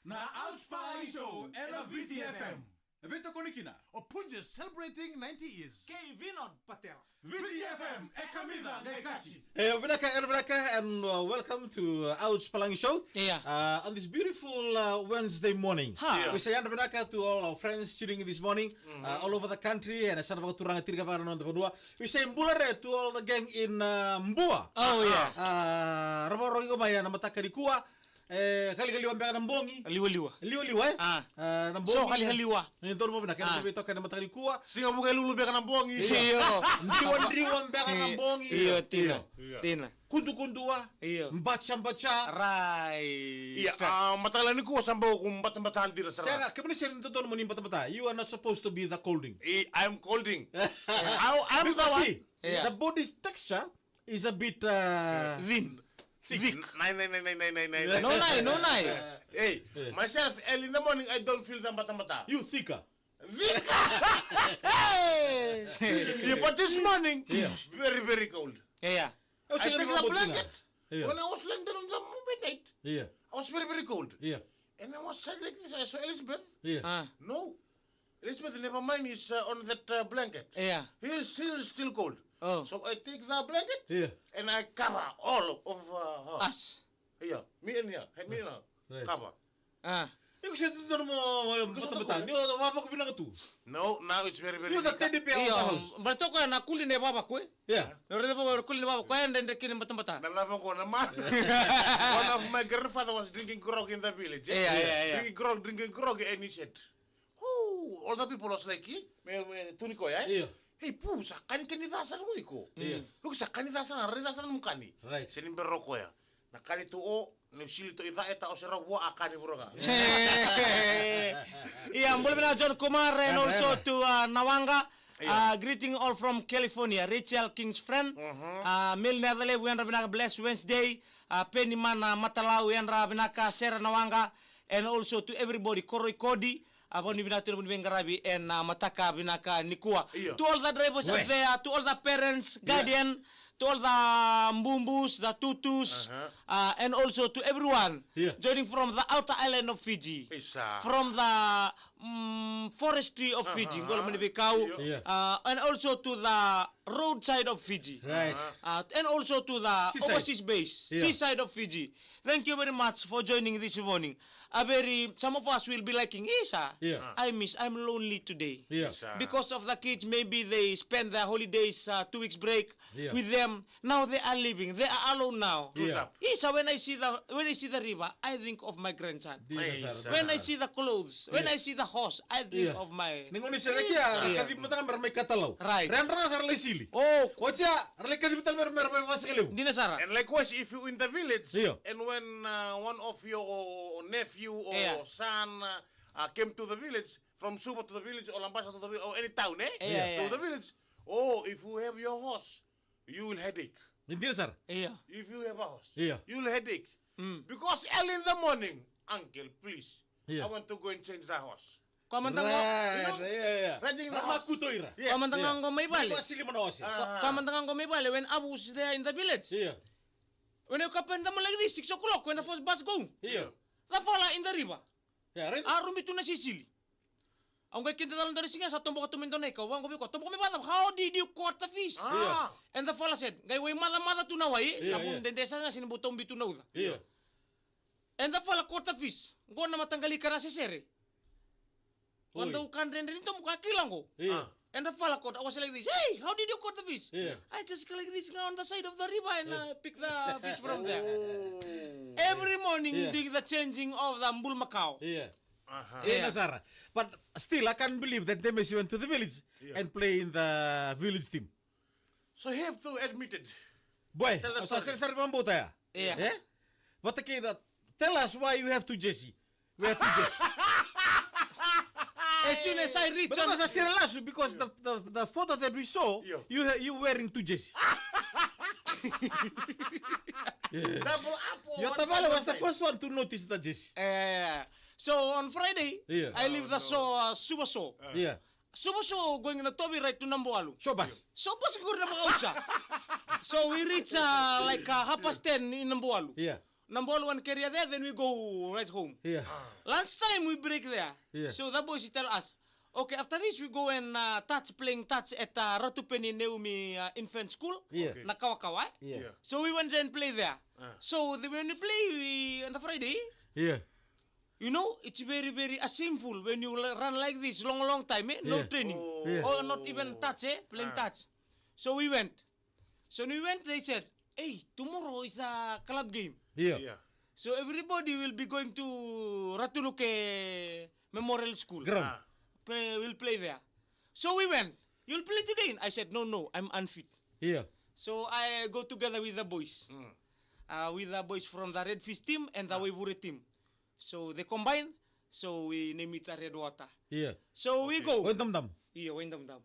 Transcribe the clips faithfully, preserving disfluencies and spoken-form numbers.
Na Ouch Palagi Show ena V T F M. E veitokoni kina o Punjas celebrating ninety years. Kei Vinod Patel. V T F M e kamica qai kaci. E, vinaka, e, vinaka, and uh, welcome to uh, Ouch Palagi Show. Yeah. Uh, on this beautiful uh, Wednesday morning. Ha. Yeah. We say yadra vinaka to all our friends tuning in this morning, uh, all over the country, and sa na vakaturaga tiko vaka na noda vanua. We say bula re to all the gang in uh, Bua. Oh, yeah. Uh, ra vakarorogo mai ena mataka nikua. E, kalikaliwa beka na bogi. Liwaliwa. Liwaliwa, e? Ah. E, na bogi. So kalikaliwa. Ni donu mo vinaka, e, na veitoka ena mataka nikua. Siga Vukelulu beka na bogi. Io. Driwadriwa beka na bogi. Io, tina. Io. Tina. Kudukudua. Io. Bacabaca. Right. Ia, a, mataka nikua sa bau ko batabata dina sara. Sega, kemuni sega ni dodonu mo ni batabata. You are not supposed to be the colding. I, I'm colding. I, I'm the one. Because see, the body texture is a bit uh, thin. Thick. Nai, nai, nai, nai, nai, nai, nai. No nai, no nai. Hey, myself, early in the morning, I don't feel the batabata. You thicker. Thicker! Yeah, but this morning, very, very cold. Yeah. I take the blanket. Yeah. When I was laying down on the bed night, yeah, I was very, very cold. Yeah. And I was sat like this. I saw Elizabeth. Yeah. Ah. No. Elizabeth, never mind, is uh, on that uh, blanket. Yeah. He is, he is still cold. Oh. So I take the blanket, yeah, and I cover all of uh, her. Us. Yeah, me and her. Hey, me and her. Right. Cover. Ah. Iko se tu donu mo batabata. Ni o vavaku vinaka tu. No, now it's very, very. You the teddy bear of the house. But toka na kuli ne vavaku. Yeah. Na rede vavaku kuli ne vavaku. E dredre kina batabata. Na lava ko na ma. One of my grandfather was drinking grog in the village. Eh? Yeah, yeah, yeah. Drinking grog, drinking grog, and he said, "Who?" All the people was like, "Eh?" Me, me, tuni koya, eh? Io. Hey, pu, sa kani kani ca sara ko iko. Io. Iko sa kani ca sara, rai ca sara na mukani. Right. Se ni bero koya. Na kani tu o, ni sili tu i ca e ta o se ra vua a kani vura ga. Ia, bula vinaka John Kumar, and also to uh, Nawanga. Ia. Uh, greeting all from California. Rachel, King's friend. Uh, Mel Necalevu, yadra vinaka, blessed Wednesday. Uh, Penny Mana Matalau, yadra vinaka, Sera Nawanga. And also to everybody, Koroi Kodi. A vakanuinui vinaka tu na vuniwai qaravi ena mataka vinaka nikua. Io. To all the drivers out there, to all the parents, guardian, to all the bubus, the tutus, uh, and also to everyone joining from the outer island of Fiji, from the mm, forestry of Fiji, qo na mani veikau, uh, and also to the roadside of Fiji, right, uh, and also to the overseas base, seaside of Fiji. Thank you very much for joining this morning. A very, some of us will be liking, "Isa, I miss, I'm lonely today." Yeah. Because of the kids, maybe they spend their holidays, uh, two weeks break with them. Now they are leaving. They are alone now. Isa, when I see the when I see the river, I think of my grandson. When I see the clothes, when I see the horse, I think of my. Ni gone sara kia, ra kacivi mata ga me ra mai katalau. Right. Ra yadra ga sa ra lai sili. Oh. Oti ya, ra lai kacivi mata ga me ra mai Vasekelevu. Dina sara. And likewise, if you in the village, and when uh, one of your nephew or son uh, uh, came to the village, from Suva to the village, or Labasa to the village, or any town, eh? To the village. Oh, if you have your horse, you will headache. Dina sara. Ia. If you have a horse, you will headache. Because early in the morning, uncle, please, I want to go and change the horse. Koya mada ga, riding the horse. Koya mada ga qo mai vale. Koya mada ga qo mai vale, when Avu was there in the village. When you happen them like this, six o'clock, when the first bus go, the fella in the river. A rubi tu na sisili. Au qai kidacala dua na siga sa toboka tu mai dua na ika, au vaqo vei koya, "Toboka mai vakacava? How did you caught the fish?" And the fella said, "Qai wai macamaca tu na wai, sa vunu dede sara ga, sega ni bau tobi tu na uca." And the fella caught the fish. Qo na mataqali ika na sesere. Koya dau ka dredre ni toboka, kila qo. And the fella caught, I was like this, "Hey, how did you caught the fish?" I just go like this, go on the side of the river and uh, pick the fish from there. Every morning doing the changing of the bulumakau. Dina sara. But still, I can't believe that Demesi went to the village and play in the village team. So you have to admit it. Boy, tell the story. Sa sega sara ni vakabauta ya. Eh? Vata kei na, tell us why you have to Jesse. Where to Jesse? As soon as I reach on. Because I seen lasu, because the, the, the photo that we saw, you ha- you wearing to Jesse. Double up or your one tavale side was the first one to notice the Jesse. Eh, so on Friday, I leave the show, uh, Suva show. Yeah. Suva show going na Tovi right to Nabualu. Show bus. Show bus going na Nabualu. So we reach uh, like uh, half past ten in Nabualu. Yeah. na ball one carrier there, then we go right home. Yeah. Lunch time, we break there. Yeah. So the boys tell us, okay, after this, we go and, uh, touch, playing touch at, uh, Ratu Peneneumi, uh, Infant School, yeah, okay, na Kawakawa, eh? Yeah. Yeah. So we went and play there. Ah. So the, when we play, we, on the Friday, yeah, you know, it's very, very, uh, shameful when you l-, run like this long, long time, eh? No, yeah, training. Oh. Yeah. Or not even touch, eh? Playing, ah, touch. So we went. So when we went, they said, "Hey, tomorrow is a club game." Yeah. Yeah. So everybody will be going to Ratunuke Memorial School. Ground. Ah. Play, we'll play there. So we went. "You'll play today?" I said, "No, no, I'm unfit." Yeah. So I go together with the boys. Mm. Uh, with the boys from the Red Fish team and the, ah, Waivure team. So they combine. So we name it the Red Water. Yeah. So we, okay, go. Waidamdam. Yeah, Waidamdam.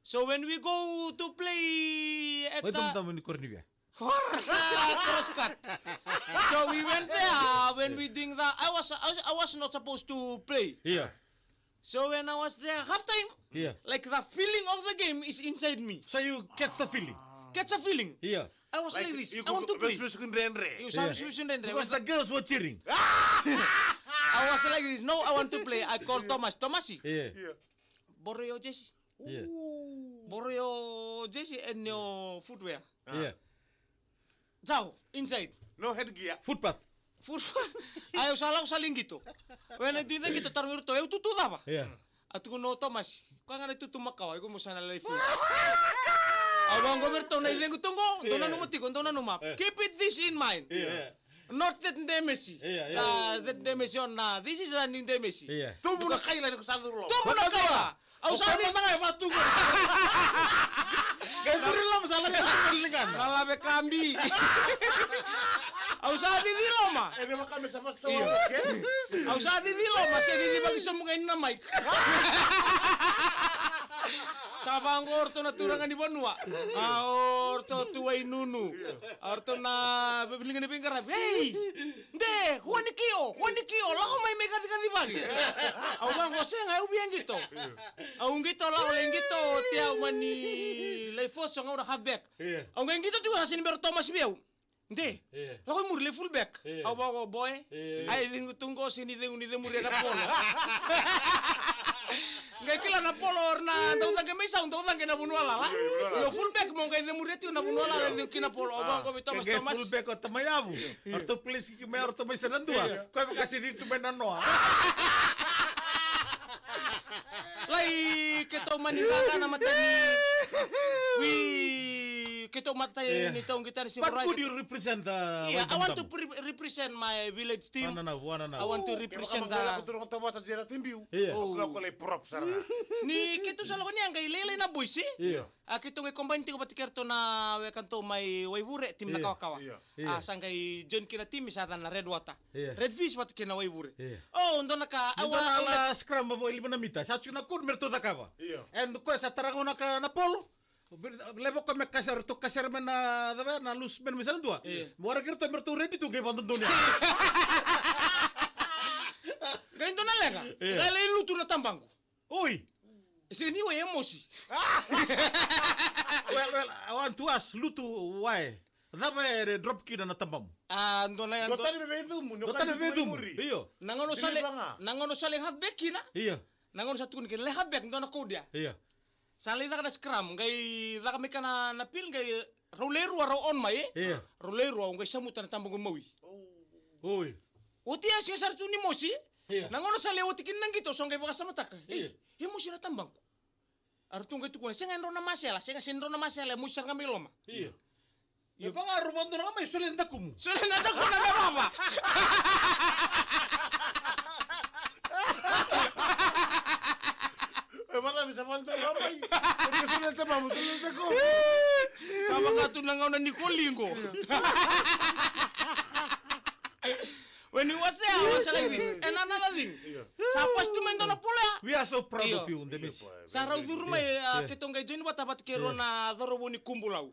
So when we go to play at the Waidamdam ni Koronivia. Crosscut. So we went there when, yeah, we doing the, I was, I was, I was not supposed to play. Yeah. So when I was there, half time, yeah, like, the feeling of the game is inside me. So you catch the feeling? Catch a feeling. Yeah. I was like this. I want to play. Because the girls were cheering. I was like this. "No, I want to play." I called Thomas. "Tomasi. Yeah. Yeah. Borrow your jersey." Yeah. Ooh. "Borrow your jersey and your footwear." Ah. Yeah. Jao, inside. No headgear. Footpath. Footpath. Ai, au sa lako sa lai qito. When I do the qito, tarogi ratou, "E tutu cava?" Yeah. A tukuna o Tomasi, "Koya ga na tutu makawa, iko mo sa na lai foot." Au vaqo vei ratou na icegu tu qo, dou, yeah, nanuma tiko, dou nanuma. Yeah. Keep it this in mind. Yeah. Not that demesi. Yeah, yeah. Uh, that demesi on, uh, this is a new demesi. Yeah. Tumu na kaila ni ko sa curu loma. Tumu na kaila. Au sa ni manga e vatu qo. Qai curu loma sa lave ka ligana. Na lave kabi. Au sa cici loma. E vei vaka me sa vasa. Io. Okay. Au sa cici loma, se cici vaki somu qai na mic. Sa vaqo o ratou na turaga ni vanua. A o ratou tu Wainunu. A o ratou na viliga ni veiqaravi. Ei! De, hua ni kio, hua ni kio, lako mai me kacikaci vaki. Au vaqo sega, au via qito. Au qito, lako lai qito, oti au mani lai foso gauna halfback. Io. Au qai qito tiko sa sini bera Tomasi vei au. De, io, lako i muri lai fullback. Io. Au vaqo boy. Io. Ai, cegu tu qo sini cegu ni cemuri na polo. Qai kila na polo o ira na daucaqe mai sau, daucaqe na vanua lala. Io, io, io. Io, fullback mo qai cemuri tiko na vanua lala, io, cegu kina polo. Au vaqo vei Tomasi, Tomasi. Fullback o tamai yavu. Io. O ratou place kiki mai, o ratou mai sa na dua. Io. Koya vaka se cici tu mai na noa. Lai, keitou mani qaqa na matani. Wi, keitou matani, io, ni tau qitani si. But could you represent the, yeah, I want to pre-, represent my village team. Vua na nau, vua na nau. I want to represent the. Io. Ni keitou sa lako ni a qai lailai na boys, e? Io. A keitou qai combine tiko vata kei ratou na wekadatou mai Waivure, team na Kawakawa. Io. Io. A sa qai join kina team sa yaca na Red Water. Io. Red Fish vata kei na Waivure. Io. O, dua na ka, ni dua na la scrum vaka e lima na mita. Sa tiko na code me ratou cakava. Io. And koya sa tara gauna ka na polo. Levu koya me kasere, ratou kasere mai na cava, na loose man me sa na dua. Io. Me waraki ratou me ratou ready tu qai vakadodonu. Qai dua na leqa. Io. Qai lai lutu na tabaqu. Oi. E sega ni oi, e mosi. Well, well, I want to ask, lutu why? Cava e drop kina na tabamu? A, dua na, dua tani me veicumu, dua tani me veicumu. Io. Na gauna sa lai, na gauna sa lai halfback kina. Io. Na gauna sa tukuni kina lai halfback, dua na code ya. Io. Sa lai caka na scrum, qai caka mai ka na, na pil, qai rau lai rua, rau on mai, e? Io. Rau lai rua, au qai samuta na tabaqu mawi. Oi. Oti ya, sega sara tu ni mosi. Io. Na gauna sa lai oti kina na qito, sa qai vakasamataka. Io. E, e mosi na tabaqu. A ratou qai tukuna, sega e drau na masela, sega, sega e drau na masela, e mosi sara ga mai loma. Io. Io. Me vaka rau vakadodonu ga mai, solia na dakumu. Solia na dakumu na me vava. E vaka me sa vakadodonu ga mai. Solia na dakumu, solia na dakumu. Sa vaka tu na gauna ni koliqo. When you was there, I was like this. And another thing. Io. Sa pass tu mai dua na polo ya. We are so proud Io. of you, Demis. Sa rau curu mai, a, Io. keitou qai join vata vata kei rua Io. na cauravou ni Kubulau.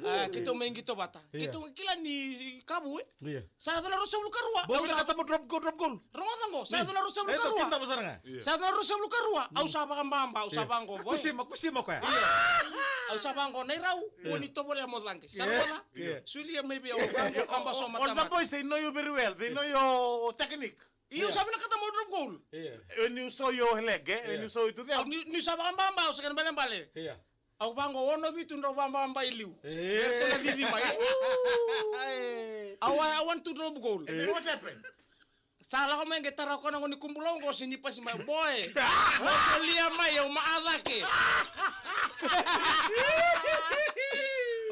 A, keitou mai qito vata. Io. Keitou kila ni kavu, e? Io. Sa yaco na ruasagavulu ka rua. Bau Au sa vinakata mo drop goal, drop goal. Rogoca qo, sa yaco na ruasagavulu ka rua. Io. Sa yaco na ruasagavulu ka rua. Au sa vakababa, au sa Io. vaqo, boy. Kusima, kusima koya. Au sa vaqo, na irau, Io. kua ni tovolea mo caqe. Sa Io. rogoca? Io. Sulia mai vei au, vaqo, kaba so All the matamata. boys, they know you very well. They know your technique. Io, Io. sa vinakata mo drop goal. Io. When you show your leg, eh? When Io. you show it to them. Au ni, ni sa vakababa, au sa kena balebale. Io. Au vaqo ono vitu drau vakababa i liu. Io. Eratou na cici mai. Au, I want to drop goal. And then what happened? Sa lako mai qai tara koya na gone ni Kubulau qo se ni pasi mai. Boy. Mo solia mai, au ma a cake.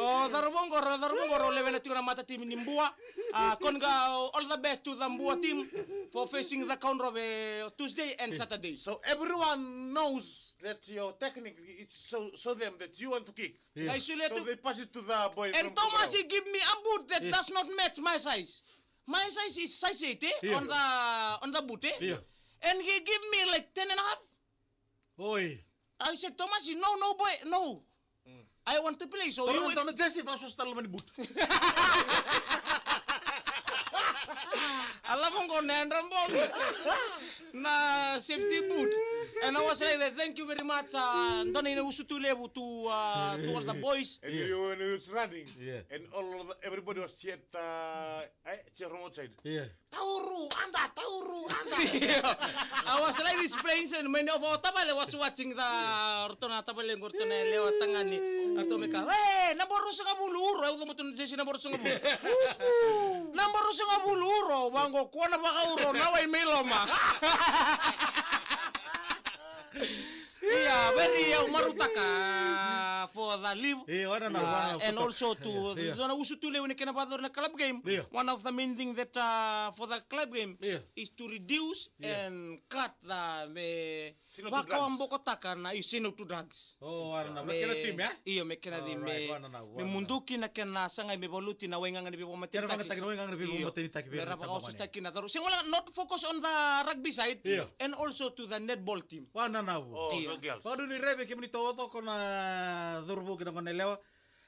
O cauravou qo, cauravou qo, rau lewena tiko na mata timi ni Bua. A, koni ga, all the best to the Bua team for facing the Kaunrove Tuesday and Saturday. So everyone knows that your technique, it's so, show them that you want to kick. Yeah. Qai solia So tu. they pass it to the boy And from Thomas, Kubulau. he give me a boot that Yeah. does not match my size. My size is size eight, eh? Yeah. On the, on the boot, eh? Yeah. And he give me like ten and a half. Oi. I said, Thomas, no, no, boy, no. I want to play, so Toro you na dona jersey, va so style mani boot. A lavo qo na yadra bau. Na safety boot. And I was like, thank you very much, uh, dona ina usutu levu to, uh, to all the boys. And you, when you was running, Yeah. and all of the, everybody was cheered, uh, eh, cheer from outside. Yeah. Tauru, anda, tauru, anda. I was like this playing sen, mai ni ofa o tavale was watching the, ratou na tavale qo, ratou na yalewa tagane. Ratou mai kaya, "E, naba ruasagavulu uro," au cavuta na jersey naba ruasagavulu. Naba ruasagavulu uro, vaqo kua na vakauro, na wai mai loma. Ia, very, au marautaka for the leave. E, wana na, Uh, wana na and kuta. also to, Ia, ia. dua na usutu levu ni kena vakayacori na club game. Ia. One of the main thing that, uh, for the club game Ia. is to reduce Ia. and cut the, me, Sino to drugs. vakawabokotaka na, io, sino to drugs. O, wana na, Me, me kena theme, e? io, me kena theme, Alright, me, wana na, me wana na. muduki na kena sagai me valuti na waigaga ni veivakamatenitaki. Kena vakayagataki na waigaga ni Io. veivakamatenitaki, Me ra vei na vakawasutaki na cauravou. Sega wale ga, not focus on the rugby side, Io. and also to the netball team. Wana na vu. Oh, Io. the girls. Vakanuinui Rai vei kemuni taucoko na cauravou kei na gone yalewa.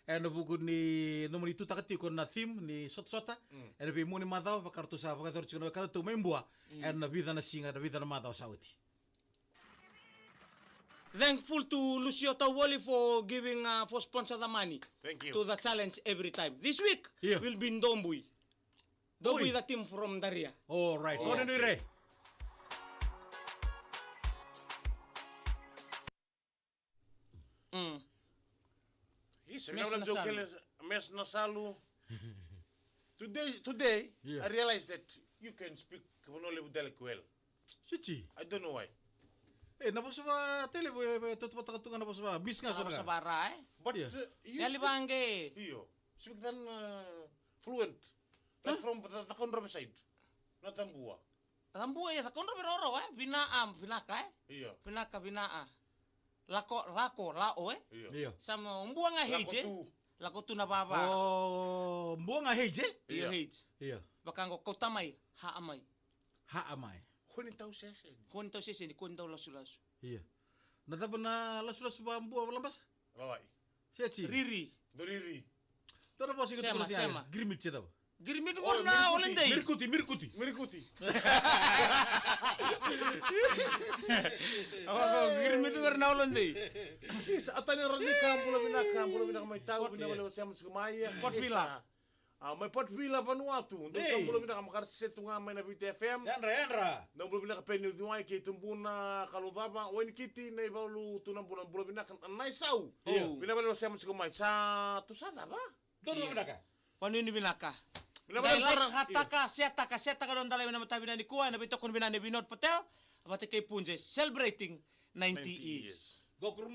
Ena vuku ni nomuni tutaka tiko na theme ni sotasota. Mm. Ena veimua ni macawa, vaka ratou sa vakayacora tiko na wekadatou mai Bua. Mm. Ena vica na siga, ena vica na macawa sa oti. Thankful to Lucio Tauvoli for giving, uh, for sponsor the money Thank you. to the challenge every time. This week Io. will be in Dobui. Dobui, Oi. the team from Daria. All right. Oh, Vakanuinui okay. Rai. Mm. Isa, Mes vinaka na vou salu. Kele, Mes na salu. Today, today, Yeah. I realized that you can speak Vanua Levu dialect well. Siti. I don't know why. E, na vosa va tele, e, e, tautauvata tu ga na vosa va, Mis ga Na sara ga. vosa va ra, e? But, Yeah. uh, you Yali speak vaqe. Io. Speak then, uh, fluent. Like Huh? from the, the Cakaudrove side. Na Tabua. Tabua, e, Cakaudrove roro, e? Vina, am, vinaka, e? Io. Vinaka, vina, a. Lako, lako, lao, e? Io. Io. Sa mo Bua ga Lako Heije. tu. Lako tu na vava. O, Bua ga Heije? Io, Io. Heije. Io. Vaka qo kauta mai, haa mai. Haa mai. Kua ni tau seseni. Kua ni tau seseni, kua ni tau lasulasu. Io. Na cava na lasulasu va Bua, Valabasa? Rawai. Seti. Riri. Doriri. Dua na vosa qo Sema, tukuna sega. Sema. Girimiti se cava? Girimiti Oh, qori na mirikuti, holiday. mirikuti, mirikuti. Mirikuti. Oh, girimiti qori na holiday. Isa, a tani ra ni ka, bula vinaka, bula vinaka mai tau, Port vinaka Vila. mai Sema Sukumaia. Port Vila. Isa. A, mai Port Vila, Vanuatu. Dou sa Hey. bula vinaka, makara sese tu ga mai na Viti F M. Yadra, yadra. Dou bula vinaka Peni Uciwai kei Tubuna Kaloucava, Wainikiti, Naivalu, tu na bula, bula vinaka, Naisau. Io. Vinaka vale Sema Sukumai. Sa, tu sa cava? Dou bula vinaka. Vanuinui vinaka. Vinaka Dai vale like, Fara. hataka, Io. seataka, seataka na noda live ena mataka vinaka nikua, ena veitokoni vinaka nei Vinod Patel, vata kei Punje, celebrating ninety Ninety years. years. Go Kuruma.